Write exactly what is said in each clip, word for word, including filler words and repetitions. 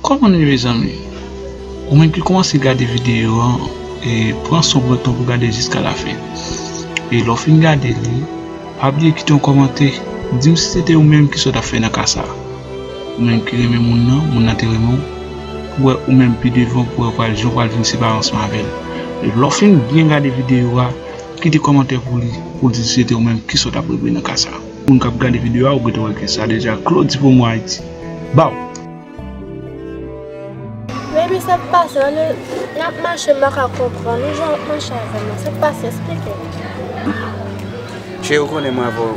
Kòman nou ye, mezanmi? Ou menm ki kòmanse gade videyo an, e pran son, pran tan pou gade jiska lafen. E lè w fin gade li, pa bliye kite yon kòmantè. Di m si se te ou menm, kisa w t ap fè nan ka sa a. Ou menm ki renmen moun nan, moun nan te renmen w, pou wè ou menm pi devan, pou wè pral, jan w pral vin separe ansanm avè l. E lè w fin byen gade videyo a, kite kòmantè pou li, pou l di si se te ou menm, kisa w t ap regle nan ka sa a. Moun k ap gade videyo a, ou gentan wè ke sa deja klodi pou mwen, Ayiti. Baw! Baby, sa k pase? Ann, n ap mache, m pa ka konprann ou jan w ap mache avè m nan. Sa k pase? Eksplike m. Cheri, ou konnen mwen avè w,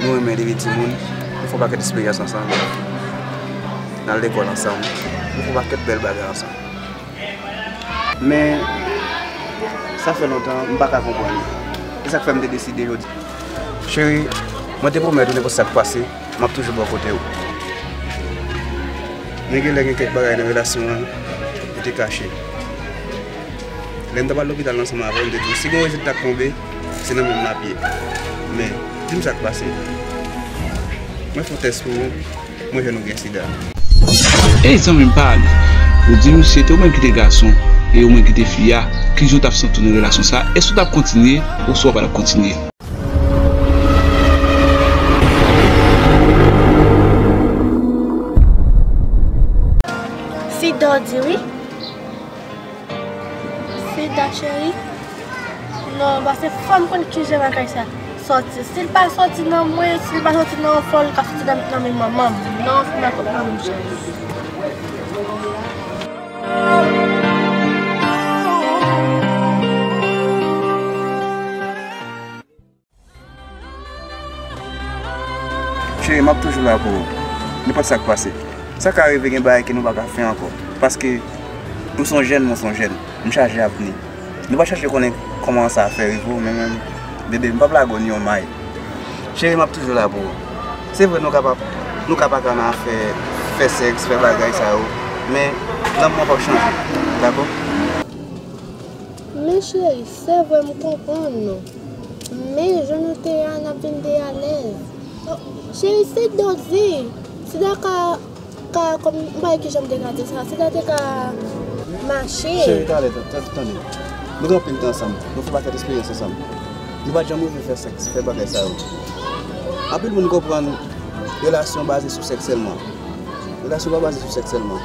nou renmen depi timoun. Nou fè yon pakèt eksperyans ansanm. N al lekòl ansanm. Nou fè yon pakèt bèl bagay ansanm. Men, sa fè lontan, m pa ka konprann. Se sa k fè m te deside jodi. Cheri, mwen te pwomèt ou nenpòt sa k pase, m ap toujou bò kote w. Men gen lè gen kèk bagay nan relasyon an, ou te kache. Lè m t ap al lopital ansanm avè w, m te di w, si gen yon rezilta k tonbe, se nan men m l ap ye. Men, di m sa k pase. Mwen fè yon tès pou ou, mwen jwenn ou gen sida. Ey, zanmi m, pa ale. Ou di m si se te ou menm ki te gason, e ou menm ki te fi a, kijan w t ap santi w nan relasyon sa a? Èske w t ap kontinye, oswa w pa t ap kontinye? Sida w di wi. Sida, cheri. Non, paske fò m konn kijan bagay sa sòti. Si l pa sòti nan mwen, si l pa sòti nan yon fò, l ka sòti nan, nan men manman m. Non, fò m pa konprann, cheri. Cheri, m ap toujou la pou ou. Nenpòt sa k pase. Sa ka rive, gen bagay ke nou pa ka fè ankò. Paske ou se yon jèn, mwen se yon jèn. M chaje avni. Nou pa chache konnen kòman sa fè rive w, men menm, bebe, m p ap lage w ni yon may. Cheri, m ap toujou la pou ou. Se vre, nou ka pa, nou ka pa ka nan afè fè sèks, fè bagay sa yo, men lanmou an p ap chanje. Dakò? Men cheri, se vre m konprann nou. Men jan nou te ye a, n ap vin de alèz. Oh, cheri, se dòzi. Sida ka, ka, kòm, m pa wè kijan m te ka di sa. Sida te ka mache. Cheri, talè, ta-, ta-, tande. Nou gen anpil tan ansanm. Nou fè pakèt eksperyans ansanm. Nou pa t janm rive fè sèks, fè bagay sa yo. Anpil moun konprann relasyon baze sou sèks sèlman. Relasyon pa baze sou sèks sèlman.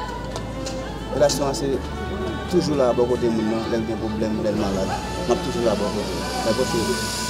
Relasyon an se toujou la bò kote moun nan, lè l gen pwoblèm, lè l malad. M ap toujou la bò kote l. Dakò, cheri?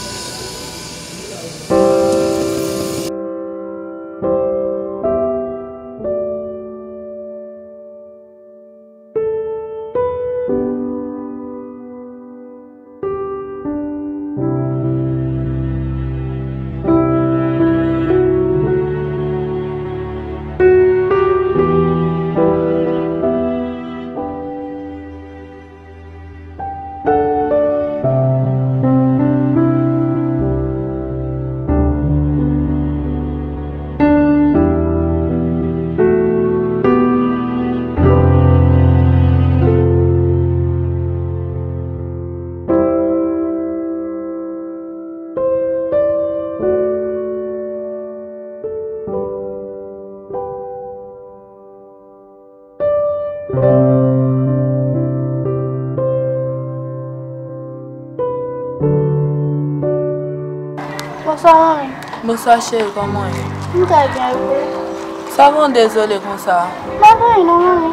Bonswa, manmi. Bonswa, cheri, kòman w ye? M trè byen, e ou? Sa fè w dezole konsa? M pa gen anyen non, manmi.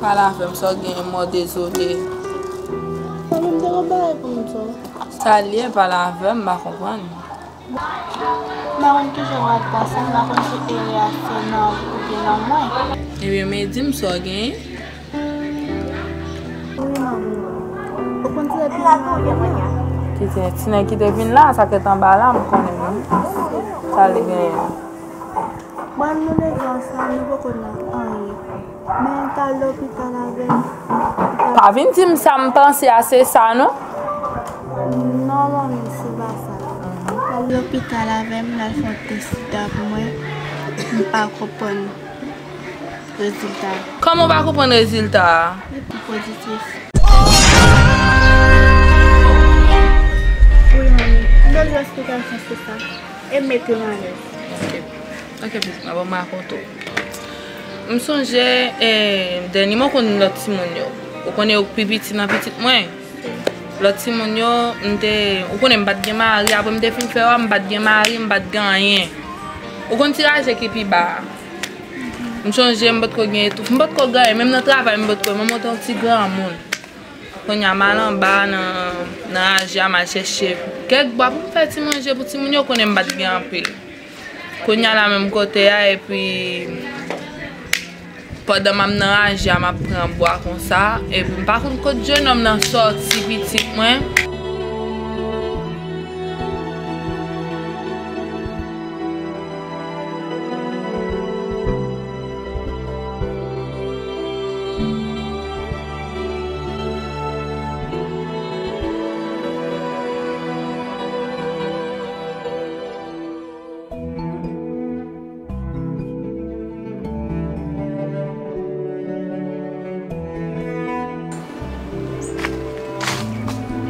Pale avè m, sa w genyen, mò dezole. Manmi, m te gen yon bagay pou m di w. Sa l ye, pale avè m, m pa konprann. M pa konn kijan w ap pase, m pa konn si erè a se nan ou oubyen nan mwen. Ebyen, men di m sa w genyen. Wi, manmi. Ou konn ti nèg ki vin la avè m nan? Ki ti, ti nèg ki te vin la, sa k ret anba la, m konnen, wi. Sa li genyen? Bon, nou leve ansanm, nou poko nan anyen. Men m t al lopital avè l. Pa vin di m sa m panse a, se sa, non? Non, manmi, se pa sa. M t al lopital avè l, m al fè yon tès sida pou mwen. M pa konprann rezilta a. Kòman w pa konprann rezilta a? Li pozitif. Esplikasyon sou sa. E met yo nan alèz. Ok. Ok, pitit mwen, bon, m rakonte w. M sonje, eh, dènye mwen konn lòt timoun yo. Ou konnen yo k pi piti nan pitit mwen. Lòt timoun yo, m te, ou konnen m pa t gen mari, apre m te fin fè yo a, m pa t gen mari, m pa t gen anyen. Ou konn tiraje ki pi ba a. M sonje m potko gen etou, m potko gen anyen, menm nan travay m potko, mwen monte yon ti granmoun. Kounye a m al anba nan, nan raje a, m al chèche kèk bwa pou m fè ti manje pou timoun yo, konnen m pa t gen anpil. Kounye a la menm kote a, epi pandan m ap nan raje a, m ap pran bwa konsa, epi m pa konn kot jenòm nan sòti, pitit mwen.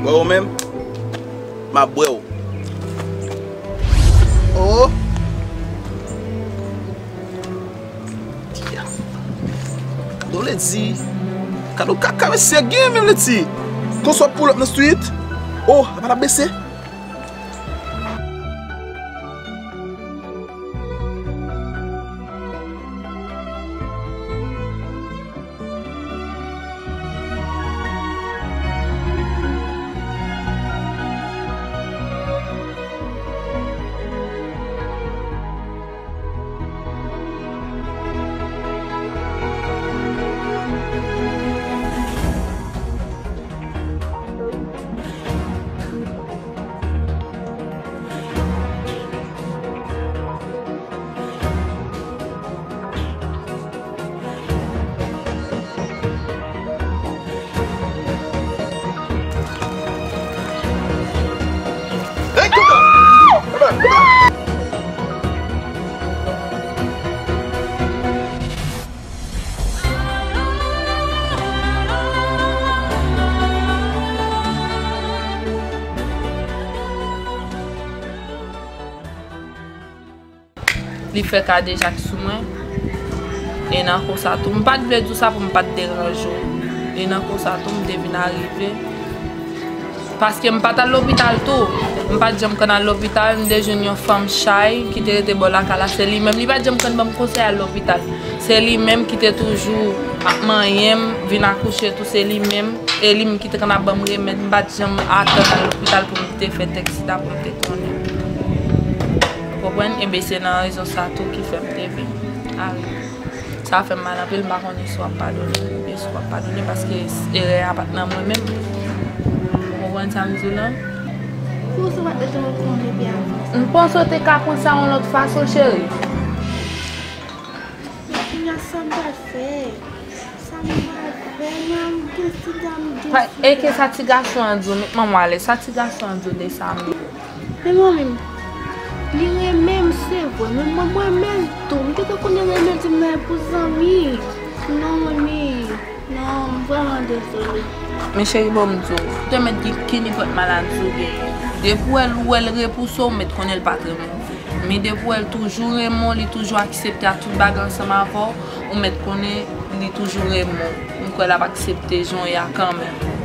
Bwè w menm, m ap bwè w. Oh! Kado vle di, kado kaka mesye gen menm li di. Konsa w ap pull up nan street. Oh, apa l ap bese? Hey, come on! Come on, come on! Li fè kadejak sou mwen. E nan konsa tou, m pa t vle di w sa pou m pa t deranje w. E nan konsa tou, m te vin arive. Paske m pa t al lopital tou. M pa t janm konn al lopital, m te jwenn yon fanm chay ki te rete bò lakay la, se li menm. Li pa t janm konn ban m konsèy al lopital. Se li menm ki te toujou ap manyen m, vin akouche tou, se li menm. E li menm ki te konn ap ban m remèd, m pa t janm atann al lopital pou m te fè tèk sida pou m te konnen. Ou konprann? Enben, se nan rezon sa tou ki fè m te vin arive. Sa fè m mal anpil, m pa konnen si w ap padone m, oubyen si w p ap padone m, paske erè a pa t nan mwen menm. Ou konprann sa m di w lan? Pou sa w pa t janm konnen pi avan. M panse w te ka pran sa yon lòt fason, cheri. Kounye a sa m pral fè? Sa m pral fè? Nan m gen sida, m gen sida. E ke sa ti gason an di w, met manman w alèz, sa ti gason an di w de sa menm? Men manmi m, li renmen m, se vre, men mwen, mwen renmen l tou. M gentan konnen renmen l, di m nan e pou zanmi. Non, manmi, non, m vrèman dezole. Men cheri, bon, m di w, ou te mèt gen ki nenpòt maladi ou genyen. Depi w wè l, ou wè l repouse w, ou mèt konnen l pa t renmen w. Men depi w wè l toujou renmen w, li toujou aksepte ak tout bagay ansanm avè w, ou mèt konnen li toujou renmen w. M kwè l ap aksepte jan w ye a kanmenm.